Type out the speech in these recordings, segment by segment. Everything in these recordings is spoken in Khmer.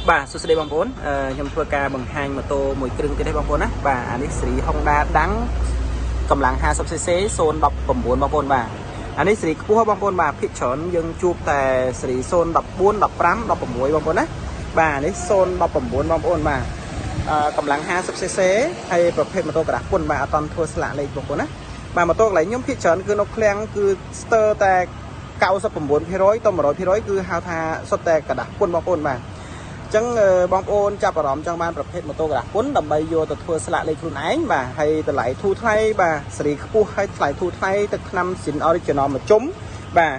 បាទសួស្តីបងប្អូនខ្ញុំធ្វើការបង្ហាញម៉ូតូមួយគ្រឿងទៀតទេបងប្អូនណាបាទអានេះស៊េរី Honda ដាំងកម្លាំង 50cc 019បងប្អូនបាទអានេះស៊េរីខ្ពស់បងប្អូនបាទភាគច្រើនយើងជួបតែស៊េរី014 15 16បងប្អូនណាបាទអានេះ019បងប្អូនបាទកម្លាំង 50cc ហើយប្រភេទម៉ូតូក្រដាសពុនបាទអត់តន់ធ្វើស្លាកលេខបងប្អូនណាបាទម៉ូតូកន្លែងខ្ញុំភាគច្រើនគឺនៅឃ្លាំងគឺស្ទើរតែ99%ទៅ100%គឺហៅថាសុទ្ធតែក្រដាសពុនបងប្អូនបាទ អញ្ចឹងបងប្អូនចាប់អារម្មណ៍ចង់បានប្រភេទម៉ូតូក្រដាសពុនដើម្បីយកទៅធ្វើស្លាកលេខខ្លួនឯងបាទហើយតម្លៃធូរថ្លៃបាទសេរីខ្ពស់ហើយថ្លៃធូរថ្លៃទឹកថ្នាំស៊ីន original មួយជុំបាទ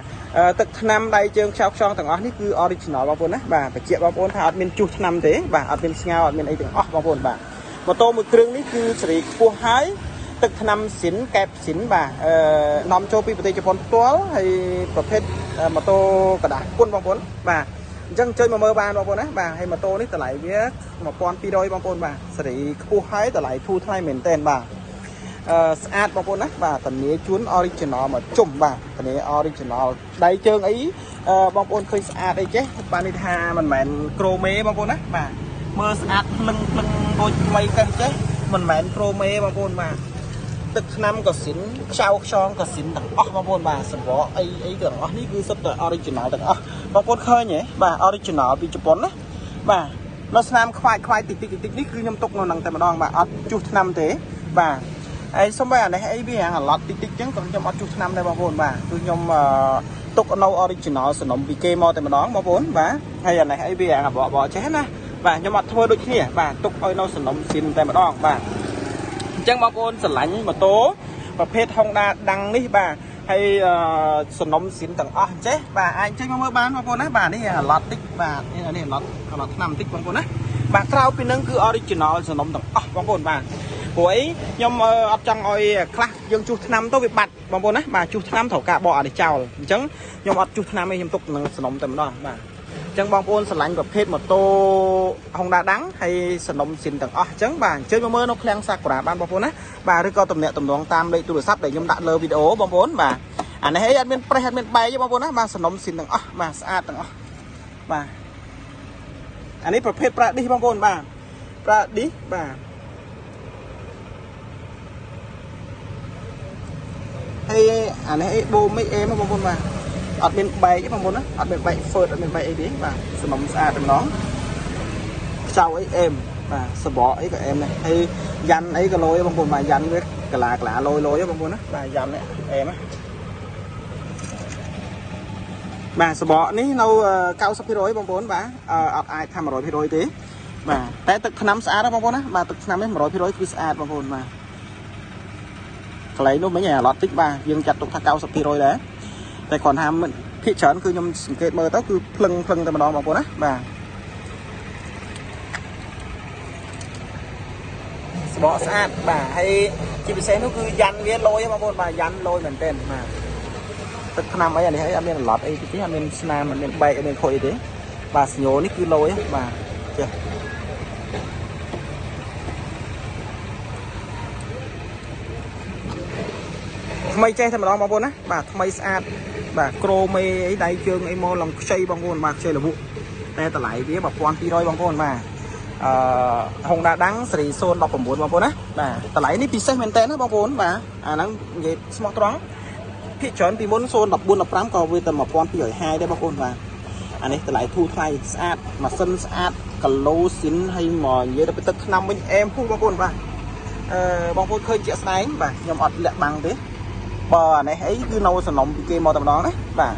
ទឹកថ្នាំដៃជើងខ្ចៅខ្យងទាំងអស់នេះគឺ original បងប្អូនណាបាទបញ្ជាក់បងប្អូនថាអត់មានជុះថ្នាំទេបាទអត់មានស្ងោរអត់មានអីទាំងអស់បងប្អូនបាទម៉ូតូមួយគ្រឿងនេះគឺសេរីខ្ពស់ហើយទឹកថ្នាំស៊ីនកែបស៊ីនបាទនាំចូលពីប្រទេសជប៉ុនផ្ទាល់ហើយប្រភេទម៉ូតូក្រដាសពុនបងប្អូនបាទអញ្ចឹងជួយមកមើលបានបងប្អូនណាបាទហើយម៉ូតូនេះតម្លៃវា1200បងប្អូនបាទសេរីខ្ពស់ហើយតម្លៃធូរថ្លៃមែនទែនបាទស្អាតបងប្អូនណាបាទធានាជូន original មកជុំបាទធានា original ដៃជើងអីបងប្អូនឃើញស្អាតអីចេះបាទនេះថាមិនមែនក្រូមេបងប្អូនណាបាទមើលស្អាតភ្លឹងភ្លឹងដូចថ្មីកេះចេះមិនមែនក្រូមេបងប្អូនបាទទឹកថ្នាំក៏ស៊ីនខ្ចៅខ្យងក៏ស៊ីនទាំងអស់បងប្អូនបាទសង្វក់អីអីទាំងអស់នេះគឺសុទ្ធតែ original ទាំងអស់បងប្អូនឃើញទេបាទ original ពីជប៉ុនណាបាទនៅស្នាមខ្វាយខ្វាយតិចតិចតិចនេះគឺខ្ញុំទុកនៅនឹងតែម្ដងបាទអត់ជុះថ្នាំទេបាទហើយសុំបីអានេះអីវារាងអាឡត់តិចតិចចឹងក៏ខ្ញុំអត់ជុះថ្នាំដែរបងប្អូនបាទគឺខ្ញុំទុកនៅ original សំណុំពីគេមកតែម្ដងបងប្អូនបាទហើយអានេះអីវារាងអាបកបកចេះណាបាទខ្ញុំអត់ធ្វើដូចគ្នាបាទទុកឲ្យនៅសំណុំស៊ីនតែម្ដងបាទអញ្ចឹងបងប្អូនស្រឡាញ់ម៉ូតូប្រភេទ Honda ដាំងនេះបាទហើយសំណុំស៊ីនទាំងអស់អញ្ចេះបាទអាចចេញមកមើលបានបងប្អូនណាបាទនេះអាឡត់តិចបាទនេះអាឡត់អាឡត់ថ្នាំតិចបងប្អូនណាបាទក្រៅពីនឹងគឺ original សំណុំទាំងអស់បងប្អូនបាទព្រោះអីខ្ញុំអត់ចង់ឲ្យខ្លះយើងជុះថ្នាំទៅវាបាត់បងប្អូនណាបាទជុះថ្នាំត្រូវការបកអានេះចោលអញ្ចឹងខ្ញុំអត់ជុះថ្នាំទេខ្ញុំទុកនឹងសំណុំតែម្ដងបាទអញ្ចឹងបងប្អូនស្រឡាញ់ប្រភេទម៉ូតូ Honda ដាំងហើយសំណុំស៊ីនទាំងអស់អញ្ចឹងបាទអញ្ជើញមកមើលនៅឃ្លាំងសាកូរ៉ាបានបងប្អូនណាបាទឬក៏តំណាក់តំណងតាមលេខទូរស័ព្ទដែលខ្ញុំដាក់លើវីដេអូបងប្អូនបាទអានេះអីអត់មានប្រេះអត់មានបែកទេបងប្អូនណាបាទសំណុំស៊ីនទាំងអស់បាទស្អាតទាំងអស់បាទអានេះប្រភេទប្រាឌីសបងប្អូនបាទប្រាឌីសបាទហើយអានេះអីបូមីអេមកបងប្អូនបាទអត់មានបែកទេបងប្អូនណាអត់មានបែកហ្វឺតអត់មានបែកអីទេបាទសំណុំស្អាតតែម្ដងខ្ចៅអីអេមបាទសបកអីក៏អេមដែរហើយយ៉ាន់អីក៏លយបងប្អូនបាទយ៉ាន់វាកាឡាកាឡាលយលយបងប្អូនណាបាទយ៉ាន់នេះអេមណាបាទសបកនេះនៅ90%បងប្អូនបាទអត់អាចថា100%ទេបាទតែទឹកថ្នាំស្អាតណាបងប្អូនណាបាទទឹកថ្នាំនេះ100%គឺស្អាតបងប្អូនបាទកន្លែងនោះមិញអាឡត់តិចបាទយើងចាត់ទុកថា90%ដែរតែគ្រាន់ថាភាគច្រើនគឺខ្ញុំសង្កេតមើលទៅគឺភ្លឹងភ្លឹងតែម្ដងបងប្អូនណាបាទសបកស្អាតបាទហើយជាពិសេសនោះគឺយ៉ាន់វាលយបងប្អូនបាទយ៉ាន់លយមែនទែនបាទទឹកថ្នាំអីអានេះអីអត់មានអាឡត់អីទេអត់មានស្នាមអត់មានបែកអត់មានខូចអីទេបាទសញោនេះគឺលយបាទចេះថ្មីចេះតែម្ដងបងប្អូនណាបាទថ្មីស្អាតបាទក្រូមេអីដៃជើងអីមកឡើងខ្ចីបងប្អូនបាទខ្ចីលវុតែតម្លៃវា1200បងប្អូនបាទអឺ Honda ដាំងស៊េរី019បងប្អូនណាបាទតម្លៃនេះពិសេសមែនតើណាបងប្អូនបាទអាហ្នឹងនិយាយស្មោះត្រង់ភាគច្រើនពីមុន014 15ក៏វាតែ1250ដែរបងប្អូនបាទអានេះតម្លៃធូរថ្លៃស្អាតម៉ាស៊ីនស្អាតគីឡូស៊ីនហើយមកនិយាយទៅទឹកថ្នាំវិញអេមហ៊ូបងប្អូនបាទអឺបងប្អូនឃើញជាក់ស្ដែងបាទខ្ញុំអត់លាក់បាំងទេបើអានេះអីគឺនៅសំណុំពីគេមកតែម្ដងណាបាទ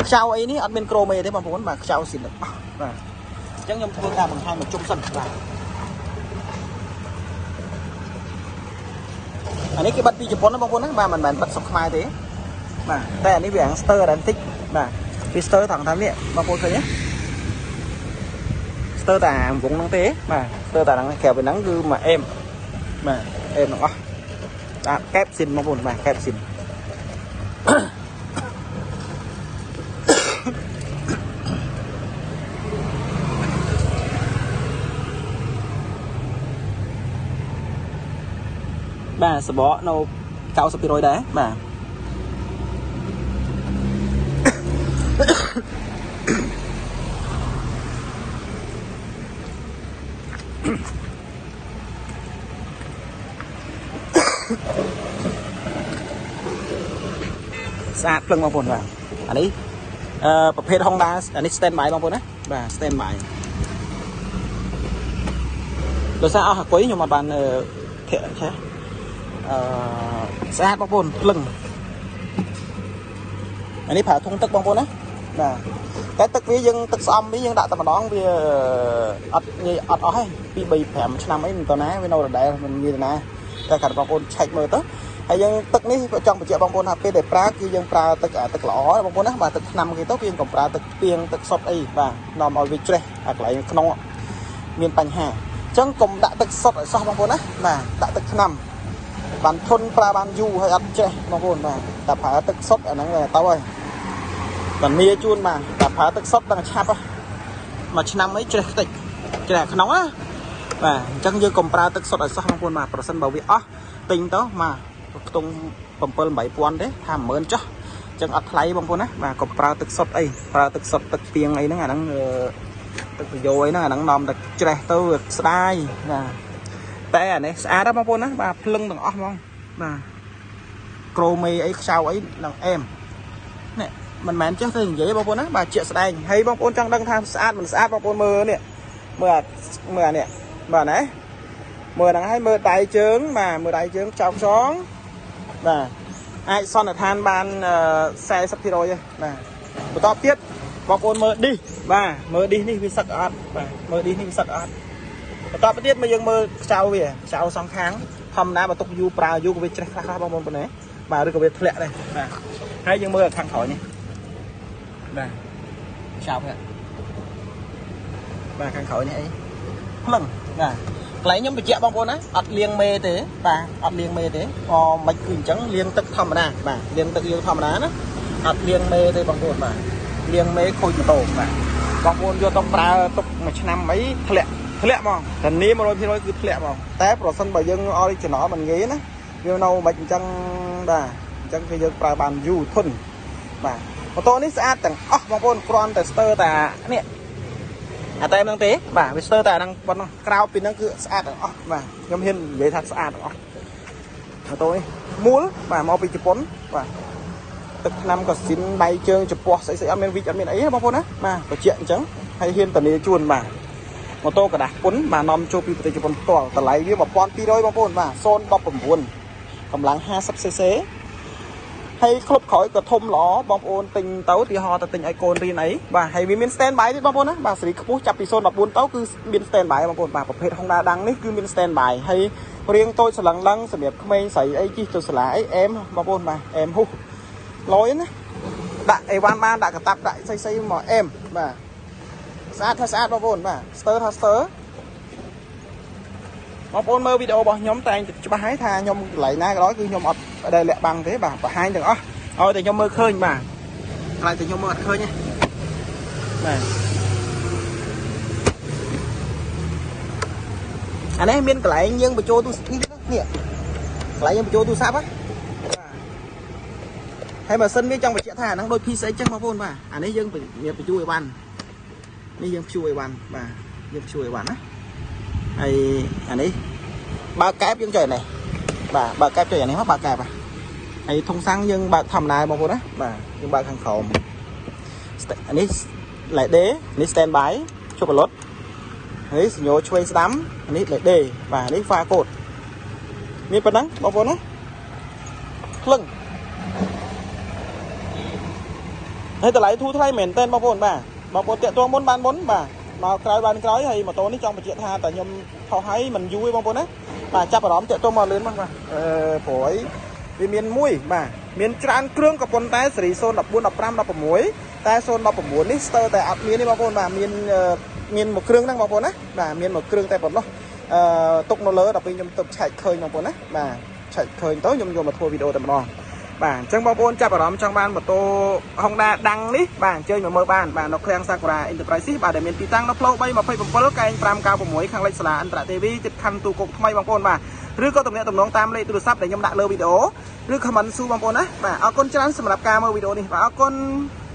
ខ្ចៅអីនេះអត់មានក្រូមេទេបងប្អូនបាទខ្ចៅស៊ីនទាំងអស់បាទអញ្ចឹងខ្ញុំធ្វើការបង្ហាញមកជុំសិនបាទអានេះគេបិទពីជប៉ុនណាបងប្អូនណាបាទមិនមែនបិទស្រុកខ្មែរទេបាទតែអានេះវាអាងស្ទើរបន្តិចបាទវាស្ទើរថងថានេះបងប្អូនឃើញទេស្ទើរតែអាវងហ្នឹងទេបាទស្ទើរតែហ្នឹងក្រៅពីហ្នឹងគឺមកអេមបាទអេមទាំងអស់បាទកែបស៊ីនបងប្អូនបាទកែបស៊ីនបាទសបកនៅ90%ដែរបាទ ស្អាតភ្លឹងបងប្អូនបាទអានេះអឺប្រភេទ Honda អានេះ stand by បងប្អូនណាបាទ stand by ដោយសារអស់អាគុយខ្ញុំអត់បានធាក់ឆេះអឺស្អាតបងប្អូនភ្លឹងអានេះប្រើធុងទឹកបងប្អូនណាបាទតែទឹកវាយើងទឹកស្អំវាយើងដាក់តែម្ដងវាអត់ងាយអត់អស់ទេ2 3 5ឆ្នាំអីមិនតណាវានៅដដែលមិនងាយណាតែកាត់បងប្អូនឆែកមើលទៅហើយយើងទឹកនេះក៏ចង់បញ្ជាក់បងប្អូនថាពេលដែលប្រើគឺយើងប្រើទឹកអាទឹកល្អបងប្អូនណាបាទទឹកថ្នាំគេទៅគឺយើងកុំប្រើទឹកពីងទឹកសុទ្ធអីបាទនាំឲ្យវាច្រេះអាកន្លែងក្នុងមានបញ្ហាអញ្ចឹងកុំដាក់ទឹកសុទ្ធឲ្យសោះបងប្អូនណាបាទដាក់ទឹកថ្នាំបានធន់ប្រើបានយូរហើយអត់ច្រេះបងប្អូនបាទតែប្រើទឹកសុទ្ធអាហ្នឹងទៅហើយតានីជូនបាទតែប្រើទឹកសុទ្ធដល់ឆាប់មួយឆ្នាំអីច្រេះតិចច្រេះក្នុងណាបាទអញ្ចឹងយើងកុំប្រើទឹកសុទ្ធឲ្យសោះបងប្អូនបាទប្រសិនបើវាអស់ទិញទៅមកខ្ទង់7 8000ទេថា10000ចុះអញ្ចឹងអត់ថ្លៃបងប្អូនណាបាទកុំប្រើទឹកសុទ្ធអីប្រើទឹកសុទ្ធទឹកពីងអីហ្នឹងអាហ្នឹងទឹកប្រយោអីហ្នឹងអាហ្នឹងនាំតែច្រេះទៅស្ដាយបាទតែអានេះស្អាតណាបងប្អូនណាបាទភ្លឹងទាំងអស់ហ្មងបាទក្រូមេអីខ្ចៅអីនឹងអែមនេះមិនមែនចេះតែនិយាយបងប្អូនណាបាទជាក់ស្ដែងហើយបងប្អូនចង់ដឹងថាស្អាតមិនស្អាតបងប្អូនមើលនេះមើលអាមើលអានេះបាទណាមើលហ្នឹងហើយមើលដៃជើងបាទមើលដៃជើងចោកចងបាទអាចសន្និដ្ឋានបាន40%ទេបាទបន្តទៀតបងប្អូនមើលឌីសបាទមើលឌីសនេះវាសឹកអត់បាទមើលឌីសនេះវាសឹកអត់បន្តទៅទៀតមកយើងមើលខ្ចៅវាខ្ចៅសងខាងធម្មតាបើទុកយូរប្រើយូរក៏វាច្រេះខ្លះខ្លះបងប្អូនប៉ុណ្ណេះបាទឬក៏វាធ្លាក់ដែរបាទហើយយើងមើលខាងក្រោយនេះបាទខ្ចៅនេះបាទខាងក្រោយនេះអីភ្លឹងបាទកន្លែងខ្ញុំបញ្ជាក់បងប្អូនណាអត់លាងមេទេបាទអត់លាងមេទេអមិនគឺអញ្ចឹងលាងទឹកធម្មតាបាទលាងទឹកយើងធម្មតាណាអត់លាងមេទេបងប្អូនបាទលាងមេខូចម៉ូតូបាទបងប្អូនយកទៅប្រើទុកមួយឆ្នាំអីធ្លាក់ធ្លាក់ហ្មងធានា100%គឺធ្លាក់ហ្មងតែប្រសិនបើយើង original មិនងាយណាវានៅមិនអញ្ចឹងបាទអញ្ចឹងគឺយើងប្រើបានយូរធន់បាទម៉ូតូនេះស្អាតទាំងអស់បងប្អូនគ្រាន់តែស្ទើរតែនេះអាតែហ្នឹងទេបាទវាស្ទើរតែអាហ្នឹងប៉ុណ្ណោះក្រៅពីហ្នឹងគឺស្អាតទាំងអស់បាទខ្ញុំហ៊ាននិយាយថាស្អាតទាំងអស់ម៉ូតូនេះមូលបាទមកពីជប៉ុនបាទទឹកថ្នាំក៏ស៊ីនដៃជើងចំពោះស្អីស្អីអត់មានវិចអត់មានអីទេបងប្អូនណាបាទបញ្ជាក់អញ្ចឹងហើយហ៊ានធានាជូនបាទម៉ូតូក្រដាសពុនបាទនាំចូលពីប្រទេសជប៉ុនផ្ទាល់តម្លៃវា1200បងប្អូនបាទ019កម្លាំង 50cc ហើយក្លុបក្រោយក៏ធំល្អបងប្អូនទិញទៅទីហោទៅទិញឲ្យកូនរៀនអីបាទហើយវាមាន stand by ទៀតបងប្អូនណាបាទសេរីខ្ពស់ចាប់ពី014ទៅគឺមាន stand by បងប្អូនបាទប្រភេទ Honda ដាំងនេះគឺមាន stand by ហើយរៀងតូចស្លឹងឡើងសម្រាប់ក្មេងស្រីអីជិះទៅសាលាអីអែមបងប្អូនបាទអែមហ៊ុសលយណាដាក់អីវ៉ាន់បានដាក់កតាបដាក់ស្អីស្អីមកអែមបាទស្អាតថាស្អាតបងប្អូនបាទស្ទើរថាស្ទើរបងប្អូនមើលវីដេអូរបស់ខ្ញុំតែងតែច្បាស់ហើយថាខ្ញុំកន្លែងណាក៏ដោយគឺខ្ញុំអត់ដែលលាក់បាំងទេបាទបង្ហាញទាំងអស់ឲ្យតែខ្ញុំមើលឃើញបាទខ្លាចតែខ្ញុំមើលអត់ឃើញទេបាទអានេះមានកន្លែងយើងបញ្ចូលទូរស័ព្ទនេះនេះកន្លែងយើងបញ្ចូលទូរស័ព្ទហ៎បាទហើយបើសិនវាចង់បញ្ជាក់ថាអាហ្នឹងដូច PC ចឹងបងប្អូនបាទអានេះយើងមានបញ្ជូអីវ៉ាន់នេះយើងព្យួរអីវ៉ាន់បាទយើងព្យួរអីវ៉ាន់ណាហើយអានេះបើកកែបយើងចុចអានេះបាទបើកកែបចុចអានេះមកបើកកែបហើយធុងសាំងយើងបើកធម្មតាបងប្អូនណាបាទយើងបើកខាងក្រោមអានេះលេខ D នេះ stand by ជប់បលុតហើយសញ្ញោឆ្វេងស្ដាំនេះលេខ D បាទនេះ phare កូដមានប៉ុណ្ណឹងបងប្អូនណាភ្លឹងហើយតម្លៃធូរថ្លៃមែនតើបងប្អូនបាទបងប្អូនតាក់ទងមុនបានមុនបាទមកក្រោយបានក្រោយហើយម៉ូតូនេះចង់បញ្ជាក់ថាតែខ្ញុំថោះឲ្យមិនយូរទេបងប្អូនណាបាទចាប់អារម្មណ៍តាក់ទងមកលឿនមកបាទអឺព្រោះអីវាមានមួយបាទមានច្រើនគ្រឿងក៏ប៉ុន្តែសេរី014 15 16តែ019នេះស្ទើរតែអត់មានទេបងប្អូនបាទមានមានមួយគ្រឿងហ្នឹងបងប្អូនណាបាទមានមួយគ្រឿងតែប៉ុណ្ណោះអឺទុកនៅលើដល់ពេលខ្ញុំទៅឆែកឃើញបងប្អូនណាបាទឆែកឃើញទៅខ្ញុំយកមកធ្វើវីដេអូតែម្ដងបាទអញ្ចឹងបងប្អូនចាប់អារម្មណ៍ចង់បានម៉ូតូ Honda ដាំងនេះបាទអញ្ជើញមកមើលបានបាទនៅឃ្លាំង Sakura Enterprise បាទដែលមានទីតាំងនៅផ្លូវ327កែង596ខាងលិចសាលាអន្តរទេវីជិតខណ្ឌទូគោកថ្មីបងប្អូនបាទឬក៏ទំនាក់ទំនងតាមលេខទូរស័ព្ទដែលខ្ញុំដាក់លើវីដេអូឬ comment ស៊ូបងប្អូនណាបាទអរគុណច្រើនសម្រាប់ការមើលវីដេអូនេះបាទអរគុណ។